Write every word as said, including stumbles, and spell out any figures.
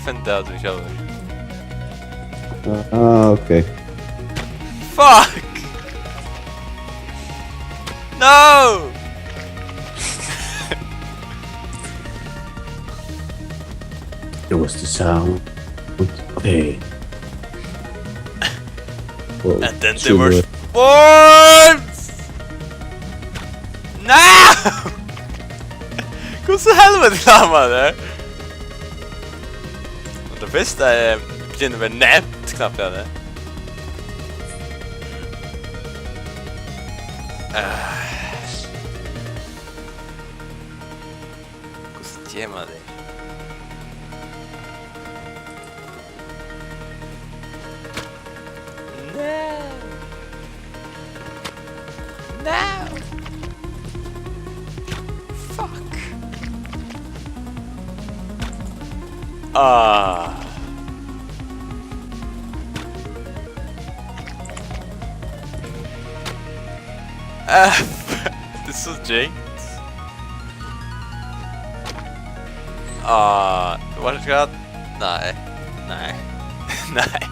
Henda at tú sjálvur. Ah, ok. Fuck! No! It was the sound of pain. Well, and then there were sure. Words! No! Hvussu helviti klárar man tað? Og tað fyrsta, eh, byrjar við navn, knappliga tað. Ah. Hvussu ger man tað? No! No! Fuck! Ah. Ah, this is James. Ah, what is that? Nei. Nei. Nei.